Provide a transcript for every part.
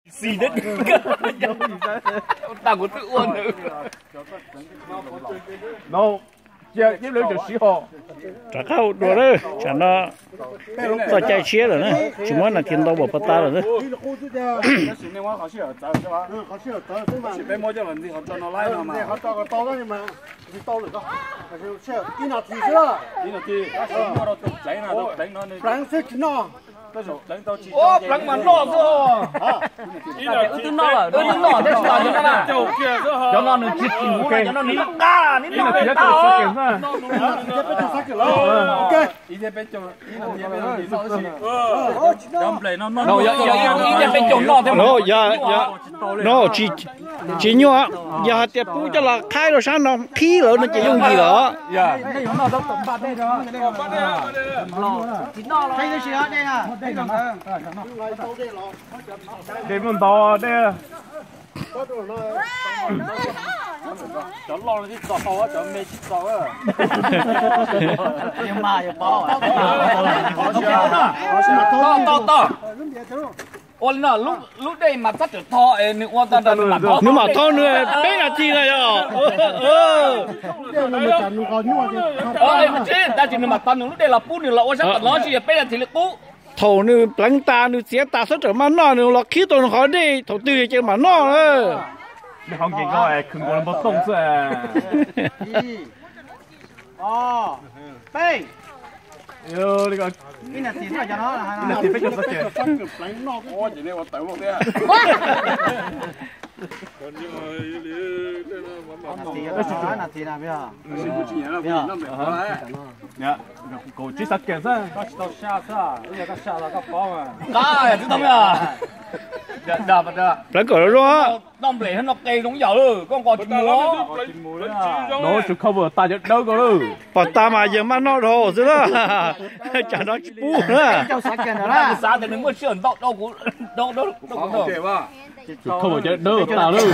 Xis thiab, tag kuv twb ua nws. No, cia ib lawv cov siv ho. Rov qab ua dua lawm, tsam no txoj cai tshiab lawm na, tsis muaj nas this ntau npaum pov tas lawm na. Ib nas this xwb. Pleev xwb tsis noj. Ua pleev mas noj xwb. Wb twb noj lawm, wb twb noj thiab tsis los cov no na. Cov no nws tsis tiv huv na, cov no nws noj qab, neb noj peb tag. Ib caug peb caug noj thiab. No, tsis nyuaj, yog hais tias pub coj los qhaib rau sab no qhib lawm no ces yooj yim lawm. Dej muaj ntau dej. Cov loj no tsis txaus, cov me tsis txaus. Tau, tau, tau. Ua li no, lub dej mas txhob txawm tho es nws ua tag nrho nws mam tho. Nws mam tho nws peb nas this na yog. Tab sis nws mam tho nws lub dej los pub nws los ua sab tom no tsis yog peb nas this li qub. Thaum nws pleev tas nws txiav tas txhob rawm maj noj, nws los qhib tau nws qhov dej thaum twg ces mam noj. Neb qhov nkees ko khwv nkaus li npau tooj xwb. Kaum tsib xav kees xwb. Nqa twb tau. Pleev kom zoo. Noj nplej no qe zoo yam, koj nqos tsis mus. No tsuas cover tas cov dawb ko lawm. Pom tas mas yawg maj noj dhau xwb na. Tsam no tsis pub na. Xav tias nws muaj sij hawm ntau dhau kuv. Tsuas cover cov dawb tas lawm.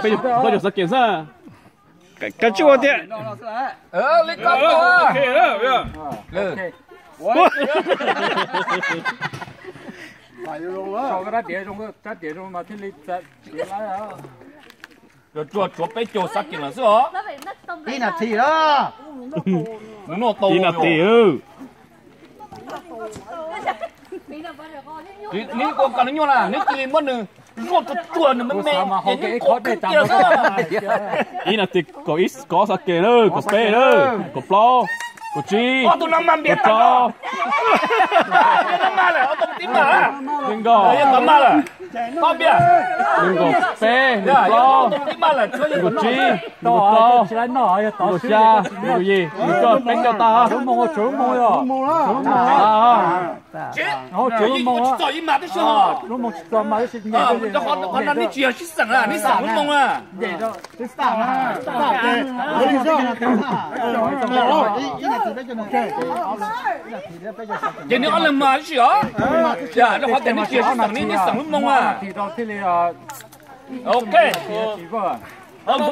Peb caug xav kees xwb. Kav tsij ua tiag. Li ko tau. Tsuas peb caug xav kees lawm xwb os. Ib nas this lawm. Mus noj tau ib nas this. Neb ua kom nws nyuaj na, neb cia li muab nws zuaj tsuag tsuag nws me me, ces neb kov kiag xwb. Ib nas this kaum ib, kaum ob xav kees lawm, kaum peb lawm, kaum plaub, kaum tsib, kaum rau, kaum peb, kaum plaub, kaum tsib, kaum rau, kaum xya, kaum yim, kaum cuaj, peb caug tag. Qhov no neb tsis yog sib xeem na, neb xeem lub moo na. Ces neb ob leeg mas ib si os. Rau qhov tias neb tsis yog sib xeem, neb xeem lub moo na. Ok. Ob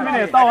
minute tau.